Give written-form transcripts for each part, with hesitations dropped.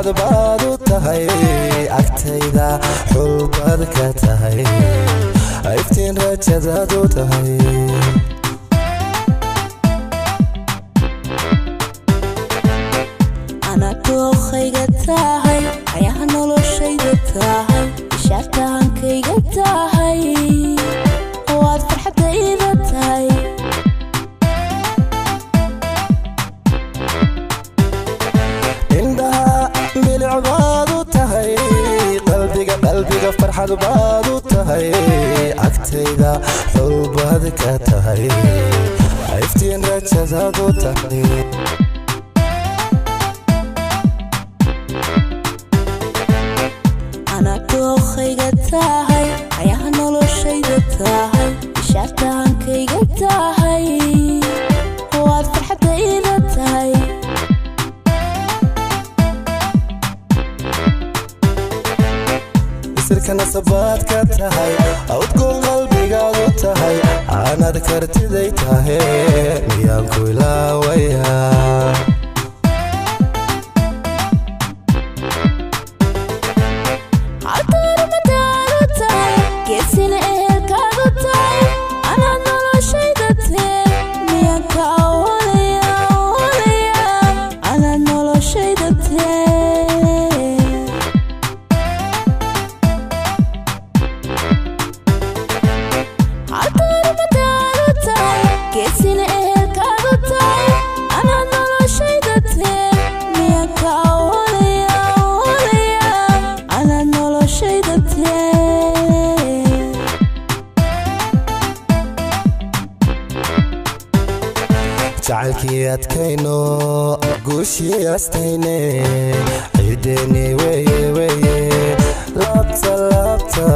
Farxad baad u tahay agtayda, xulbaad ka tahay, iftiin rajadaad u tahay. Anaa dookhayga tahay, ayaha noloshayda tahay, ishaartahankayga tahay, waad farxadayda tahay. Indhaha bilic baad u tahay, qalbiga qalbiga farxad baad u tahay, agtayda xulbaad ka tahay, iftiin rajadaad u tahay. Anaa dookhayga tahay, ayaha noloshayda tahay, ishaartahankayga tahay, waad farxadayda tahay. Isirka nasabaad ka tahay, awdgoon qalbigaad u tahay, aanaad kartiday tahay, miyaan ku ilaawayaa? Halkaarmadaadu tahay, geesina ehelkaadu tahay, anaa noloshayda tee, miyaan ka awalaya awalaya? Anaa noloshayda tee. Halkaarmadaadu tahay, geesina ehelkaadu tahay, anaa noloshayda tee, miyaan ka awalaya awalaya? Anaa noloshayda tee. Jacaylkii adkayno, guushii astayne, ciideeni weye weye, laabta laabta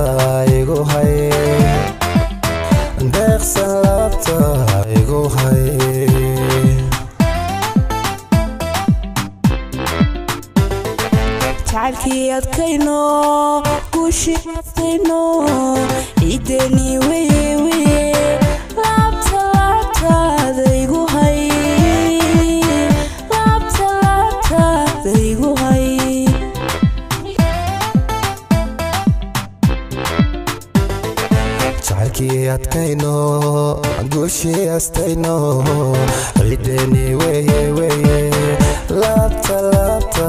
igu hay, deeqsan laabta igu hay. Jacaylkii adkayno, guushii adkayno, ciideeni weye weye, laabta laabtaada igu hay, laabta laabtaada igu hay. Jacaylkii adkayno, guushii astayno, ciideeni weye weye, laabta laabta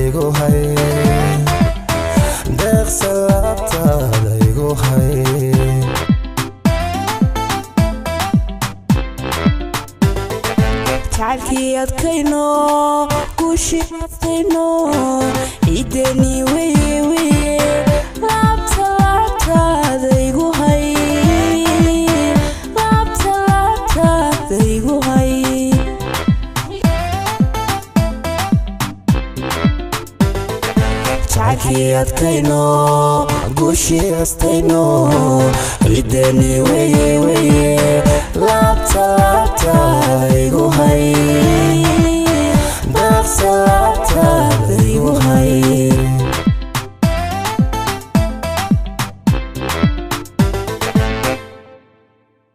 igu hay, deeqsan laabtaada igu hay. Jacaylkii adkayno, guushii adkayno, ciideeni weye weye, laabta laabtaada igu hay, laabta laabtaada igu hay. Jacaylkii adkayno, guushii astayno, ciideeni weye weye, laabta laabta igu hay.